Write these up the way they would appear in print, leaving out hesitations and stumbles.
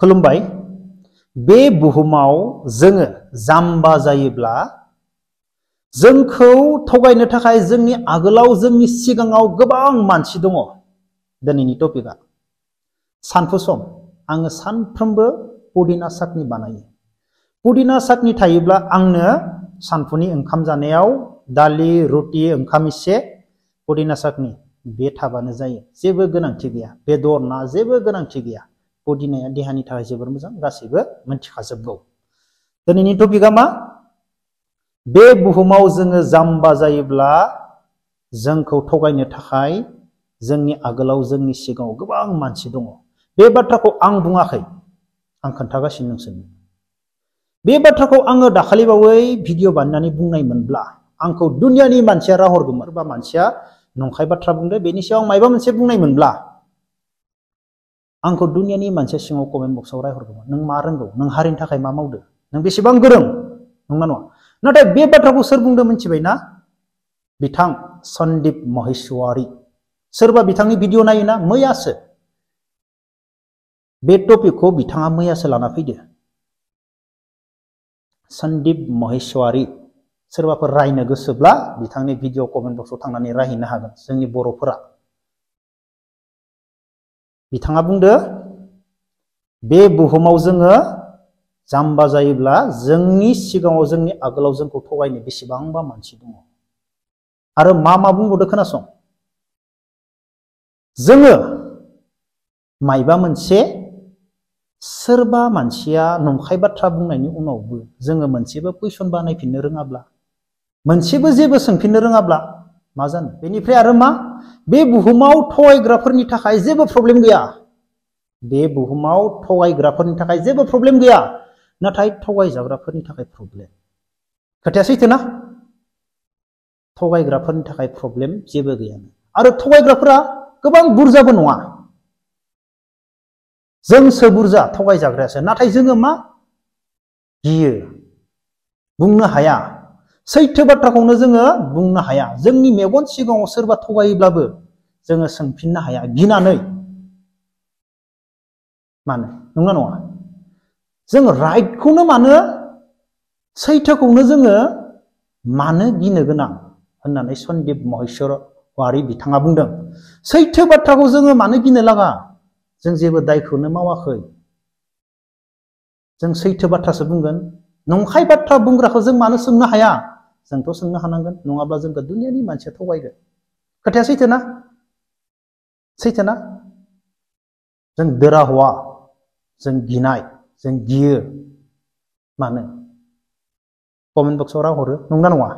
खुलुमबाय। बे बुहुमाव जोङो जाम्बा जायोब्ला जोंखौ थगायनो थाखाय जोंनि आगोलाव जोंनि सिगाङाव गोबां मानसि दङ। दिनैनि टपिकआ सानफु सम आङो सानफ्रोमबो पुदिना साटनि बानायो। पुदिना साटनि थायोब्ला आंनो सानफुनि ओंखाम जानायाव दालि रुटि ओंखाम इसे पुदिना साटनि बे थाबानो जायो। जेबो गोनांथि गैया, बेदर ना जेबो गोनांथि गैया। पुदिनाया देहानि थाखाय जोबोर मोजां, गासैबो मिथिखाजोबगौ। दिनैनि टपिकआ मा? बे बुहुमाव जोङो जाम्बा जायोब्ला जोंखौ थगायनो थाखाय जोंनि आगोलाव जोंनि सिगाङाव गोबां मानसि दङ। बे बाथ्राखौ आं बुङाखै, आं खोन्थागासिनो नोंसोरनो। बे बाथ्राखौ आङो दाखालिबावै भिडिअ बानायनानै बुंनायमोनब्ला आंखौ दुनियानि मानसिया राहरगौमोन। सोरबा मानसिया नंखाय बाथ्रा बुंदो, बेनि सायाव माबा मोनसे बुंनायमोनब्ला आंखौ दुनियानि मानसिया सिङाव कमेन्ट बक्सआव रायहरगौमोन। नों मा रोंगौ? नों हारिनि थाखाय मा मावदो? नों बेसेबां गोरों? नंगौना नङा? नाथाय बे बाथ्राखौ सोर बुंदों मिथिबायना? बिथां सन्दीप महेश्वरी। सोरबा बिथांनि भिडिअ नायोना? मैयासो बे टपिकखौ बिथाङा मैयासो लाना फैदो। सन्दीप महेश्वरी। सोरबाफोर रायनो गोसोब्ला बिथांनि भिडिअ कमेन्ट बक्सआव थांनानै रायहैनो हागोन। जोंनि बर'फोरा बिथाङा बुंदो बे बुहुमाव जोङो जाम्बा जायोब्ला जोंनि सिगाङाव जोंनि आगोलाव जोंखौ थगायनो बेसेबांबा मानसि दङ। आरो मा बुंबावदो खोनासं। जोङो मायबा मोनसे सोरबा मानसिया नंखाय बाथ्रा बुंनायनि उनावबो जोङो मोनसेबो कुइसन बानायफिननो रोङाब्ला, मोनसेबो जेबो सोंफिननो रोङाब्ला मा जानो? बेनिफ्राय आरो मा? बे बुहुमाव थगायग्राफोरनि थाखाय जेबो प्रब्लेम गैया। बे बुहुमाव थगायग्राफोरनि थाखाय जेबो प्रब्लेम गैया, नाथाय थगायजाग्राफोरनि थाखाय प्रब्लेम। खोथाया सैथो ना? थगायग्राफोरनि थाखाय प्रब्लेम जेबो गैया। आरो थगायग्राफोरा गोबां बुरजाबो नङा, जोंसो बुरजा थगायजाग्रायासो। नाथाय जोङो मा? गियो, बुंनो हाया। सैथो बाथ्राखौनो जोङो बुंनो हाया। जोंनि मेगन सिगाङाव सोरबा थगायोब्लाबो जोङो सोंफिननो हाया, गिनानै। मानो? नंगौना नङा? जों राइटखौनो मानो, सैथोखौनो जोङो मानो गिनो गोनां होननानै सन्दीप महेश्वरी बिथाङा बुंदों। सैथो बाथ्राखौ जोङो मानो गिनो लागा? जों जेबो दायखौनो मावाखै। जों सैथो बाथ्रासो बुंगोन। नंखाय बाथ्रा बुंग्राखौ जों मानो सोंनो हाया? जोंथ' सोंनो हानांगोन, नङाब्ला जोंखौ दुनियानि मानसिया थगायगोन। खोथाया सैथो ना? सैथो ना? जों देरहावा, जों गिनाय, जों गियो। मानो? कमेन्ट बक्सआव रायहरो, नंगौना नङा?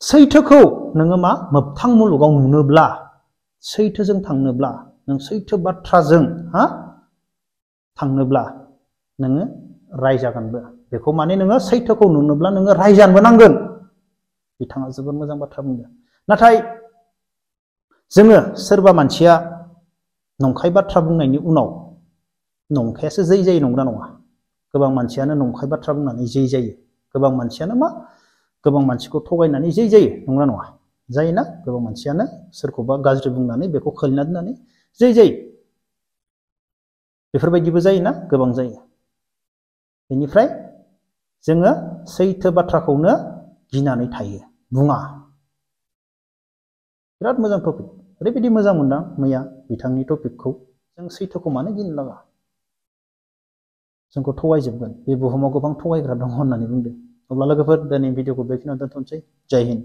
सैथोखौ नोङो मा? मोगथां मुलुगाव नुनोब्ला, सैथोजों थांनोब्ला, नों सैथो बाथ्राजों थांनोब्ला नोङो रायजागोनबो। बेखौ माने नोङो सैथोखौ नुनोब्ला नोङो रायजानोबो नांगोन। बिथाङा जोबोद मोजां बाथ्रा बुंदों। नाथाय जोङो सोरबा मानसिया नंखाय बाथ्रा बुंनायनि उनाव नंखायासो जै जायो, नंगौना नङा? गोबां मानसियानो नंखाय बाथ्रा बुंनानै जै जायो। गोबां मानसियानो मा? गोबां मानसिखौ थगायनानै जै जायो, नंगौना नङा? जायोना? गोबां मानसियानो सोरखौबा गाज्रि बुंनानै बेखौ खोलिना दोननानै जै जायो। बेफोरबायदिबो जायोना? गोबां जायो। बेनिफ्राय जोङो सैथो बाथ्राखौनो गिनानै थायो, बुङा। बिराद मोजां टपिक। ओरैबायदि मोजां मोनदां मैया बिथांनि टपिकखौ। जों सैथोखौ मानो गिनो लागा? जोंखौ थगायजोबगोन, बे बुहुमाव गोबां थगायग्रा दङ होननानै बुंदों। अब्ला लोगोफोर, दिनै भिडिअखौ बेखिनियाव दोनथ'नोसै। जय हिन्द।